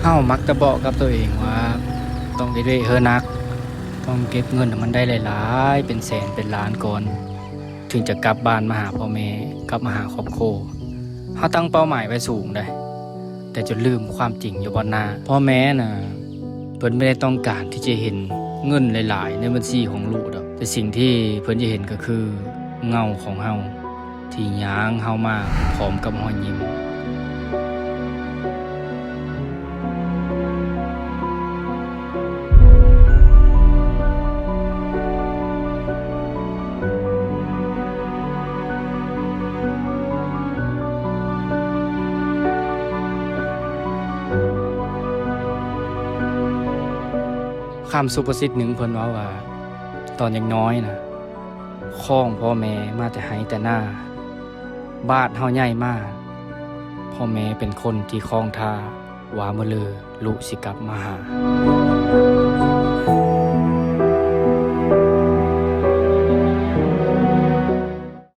ເຮົາມັກຈະບອກກັບໂຕເອງວ່າ ຕ້ອງເຮັດວຽກເຮີໜັກ, ຕ້ອງເກັບເງິນໃຫ້ມັນໄດ້ຫຼາຍໆ ເປັນແສນເປັນລ້ານກ່ອນ ເຖິງຈະກັບບ້ານມາຫາພໍ່ແມ່, ກັບມາຫາຄອບຄົວ. ເຮົາຕັ້ງເປົ້າໝາຍໄວ້ສູງເດ້, ແຕ່ຈົນລືມຄວາມຈິງຢູ່ບ່ອນໜ້າ. ພໍ່ແມ່ນະ ເພິ່ນບໍ່ໄດ້ຕ້ອງການທີ່ຈະເຫັນເງິນຫຼາຍໆໃນບັນຊີຂອງລູກດອກ, ແຕ່ສິ່ງທີ່ເພິ່ນຈະເຫັນກໍຄືເງົາຂອງເຮົາ ທີ່ຍ່າງເຮົາມາພ້ອມກັບຮອຍຍິ້ມ. ຄຳສຸພາສິດໜຶ່ງເພິ່ນເວົ້າວ່າ ຕອນຍັງນ້ອຍນະ ຄອງພໍ່ແມ່ມາແຕ່ໄຮ່ແຕ່ນາ, ບາດເຮົາໃຫຍ່ມາ ພໍ່ແມ່ເປັນຄົນທີ່ຄອງທ່າ ວ່າມື້ລືລູກຊິກັບມາຫາ.